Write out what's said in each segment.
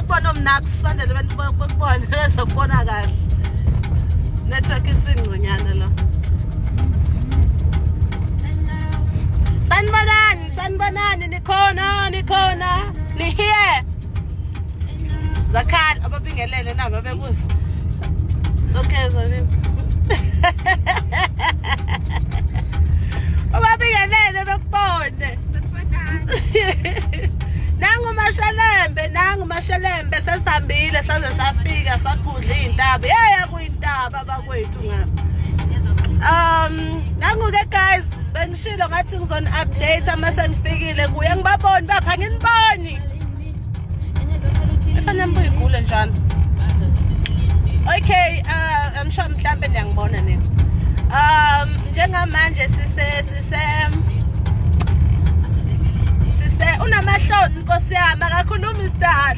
Bakubona omnaku sisondele abantu bakubone bezokubona kahle. Network isingconyana la. Sanibonani, sanibonani, nikhona, nikhona. Ni here. Zakhala ababingelele nabo bekuze. Okay, baby. Ubabingelele bekubone. Nangu Mashelembe, nangu Mashelembe sesihambile saze safika sagudla iy'ntaba. Yeya kuyintaba bakwethu ngapha. Nangu ke guys, bengishilo ngathi ngizoni update uma sengifikile kuye ngibaboni bapha nginiboni. Efanele ngibuye igule njalo. Okay, I'm sure mhlambe niyangibona nina. Njengamanje sise unamahloni nkosi yami akakhulumi isidala.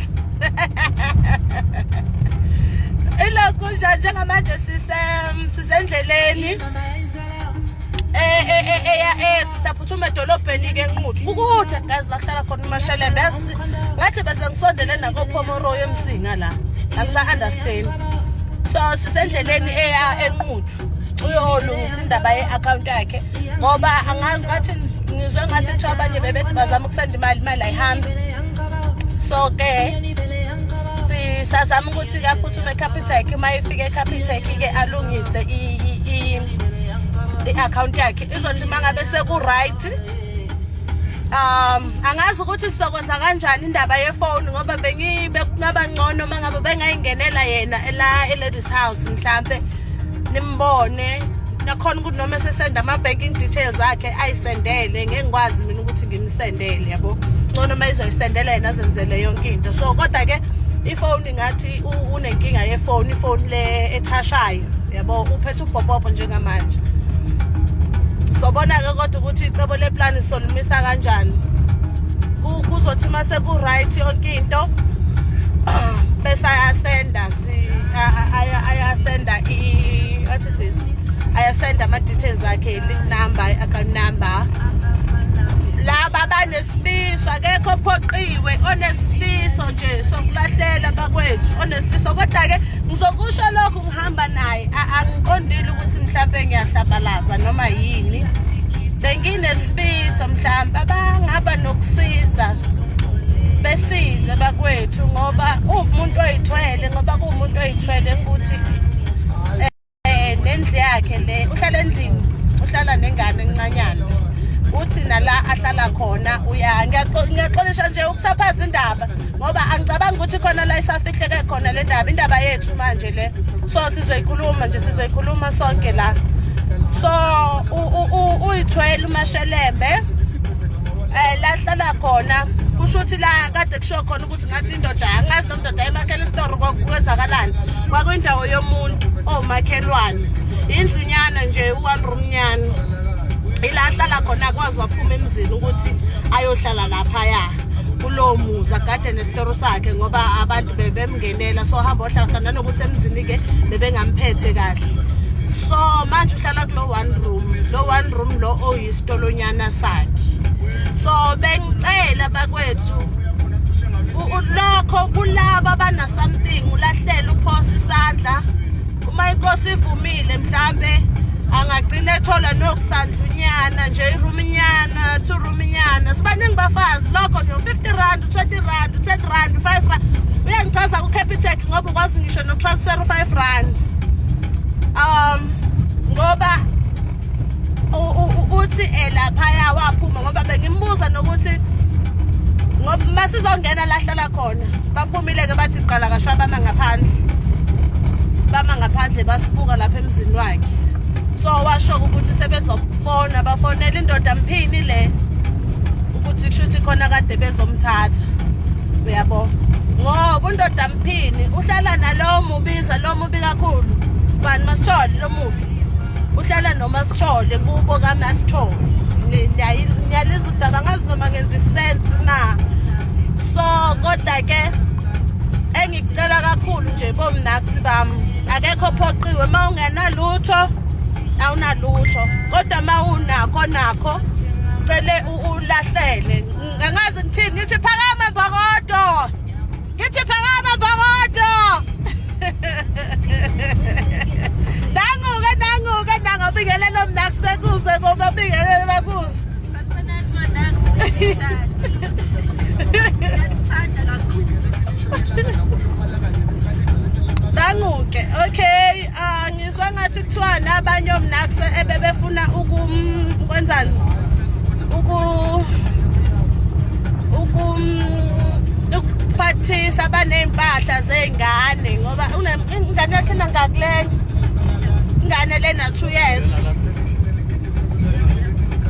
Ilokhu nje njengamanje sisendleleni. Eh eh eh eh, eh sisaphuthuma edolobheni ke eNquthu. Kukude guys la kuhlala khona uMashelembe. Yazi ngathi bese ngisondele nakoPhomoroy eMsinga la. Angisa understand. So sisendleleni eya eNquthu. Uyolungisa indaba ye-account yakhe ngoba angazi ngathi ngizwe ngathi kuthiwa abanye bebethi bazama ukusenda imali imali ayihambi. So ke sisazama ukuthi kaphuthume eCapitec uma ifika eCapitec ke alungise i-account yakhe izothi uma ngabe seku-right angazi ukuthi sizokwenza kanjani indaba yefoni ngoba bengaba ngcono uma ngabe bengayingenela yena la e-ladies house mhlampe nimbone nakhona ukuthi noma esesenda ama-banking details akhe ayisendele ngeke ngikwazi mina ukuthi ngimsendele yabo ngcono uma izoyisendela yena azenzele yonke into so kodwa-ke ifoni ngathi unenkinga yefoni ifoni le ethashayo yabo uphethe ubhobhobho njengamanje sobona-ke kodwa ukuthi icebo leplani solimisa kanjani kuzothi uma seku-right yonke into bese ayasenda ayasenda what is this ayasenda ama-details akhe link number i-account number laba abanesifiso akekho ophoqiwe onesifiso nje sokulahlela bakwethu onesifiso kodwa-ke ngizokusho lokhu ngihamba naye angiqondile ukuthi mhlawumbe ngiyahlabalaza noma yini benginesifiso mhlawumbe abangaba nokusiza besize bakwethu ngoba uwumuntu oyithwele ngoba kuwumuntu oyithwele futhi nendlu yakhe le uhlala endlini uhlala nengane encanyana uthi nala ahlala khona uya ngiyaxolisa nje ukusaphaza indaba ngoba angicabangi ukuthi khona la isafihleke khona le ndaba indaba yethu manje le so sizoyikhuluma nje sizoyikhuluma sonke la so uyithwele uMashelembe la hlala khona kusho ukuthi la kade kusho khona ukuthi ngathi indoda angazi noma indoda emakhela isitori kwenzakalani kwakwindawo yomuntu omakhelwane indlunyana nje u-one room nyana ila ahlala khona akwazi waphuma emzini ukuthi ayohlala laphaya kulowo muzi agade nesitoro sakhe ngoba abantu bebemngenela so hamba ohlala khona nanokuthi emzini-ke bebengamphethe kahle so manje uhlala kulo one room lo one room lo oyisitolonyana sakhe so bengicela bakwethu lokho kulaba abana something ulahlela uphosa isandla uma inkosi ivumile mhlambe angagcina ethola nokusandlunyana nje iruminyana two roomnyana sibaningi bafazi lokho nje 50 rand 20 rand 10 rand 5 rand uyangichaza ku-Capitec ngoba ukwazi ngisho nokutransfer u-5 rand ngoba uthi elaphaya waphuma ngoba bengimbuza nokuthi ngoba masizongena la hlala khona baphumile-ke bathi qala kasha bama ngaphandle bama ngaphandle basibuka lapha emzini wakhe so washo ukuthi sebezofona bafonela indoda mphini le ukuthi kusho ukuthi khona kade bezomthatha uyabo ngoba undoda mphini uhlala nalowo mubiza lo mubi kakhulu bani Masithole lo mubi uhlala noMasithole kubo kaMasithole ngiyalizwa udaba angazi noma ngenza isense na so kodwa ke engikucela kakhulu nje bomnaksi bami akekho ophoqiwe uma ungenalutho awunalutho kodwa uma unakho nakho cele ulahlele angazi ngithini ngithi phakama mbokodo ngithi phakama. ukuthi kuthiwa nabanye omnax ebebefuna ukwenzani uku ukuphathisa abaney'mpahla zey'ngane ngoba ingane yakhe nangakulenye ingane lena 2 years.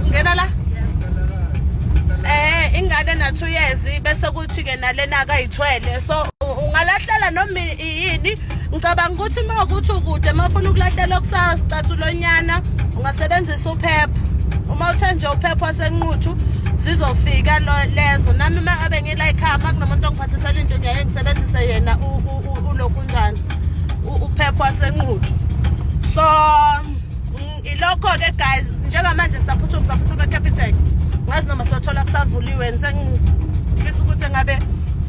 Singena la, ingane na 2 years, bese kuthi ke nalena akayithwele. So ungalahlela noma yini. Ngicabanga ukuthi uma ukuthi ukude, uma ufuna ukulahlela okusasicathulonyana, ungasebenzisa uphepha. Uma uthe nje uphepha waseNquthu, zizofika lezo. Nami uma ngabe ngila ekhaya, uma kunomuntu ongiphathisela into, ngiyaye ngisebenzise yena ulokhu njani, uphepha waseNquthu. So ilokho-ke guys, njengamanje sisaphuthuma, saphuthuma eCapitec. Ngazi noma siyothola kusavuliwe. Sengifisa ukuthi engabe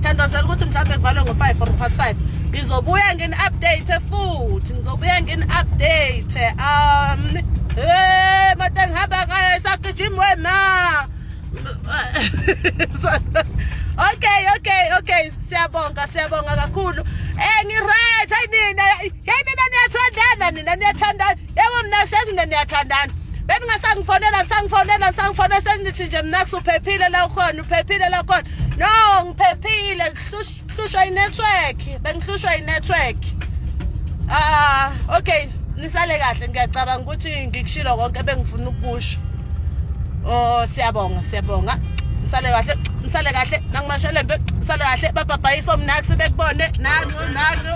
thandazela ukuthi mhlawumbe kuvalwe ngo-5 or past 5. Ngizobuya ngini-update futhi, ngizobuya ngini-update. Hey, moto engihamba ngayo isagijima we ma. Okay, siyabonga, siyabonga kakhulu. Ngi-right. Hayi nina, hey nina niyathandana, nina niyathandana. Yebo, mina siyazi nina niyathandana. Beningasangifonela, nisangifonela, nisangifonela, sengithi nje mina uphephile la ukhona, uphephile la ukhona. No, ngiphephile, ngihlushwa i-network, bengihlushwa i-network. Ah, okay, nisale kahle. Ngiyacabanga ukuthi ngikushilo konke ebengifuna ukukusho. Oh, siyabonga, siyabonga. Nisale kahle, nisale kahle. Nangumashelembe, nisale kahle. Babhabhayiso mnax bekubone. Nangu, nangu.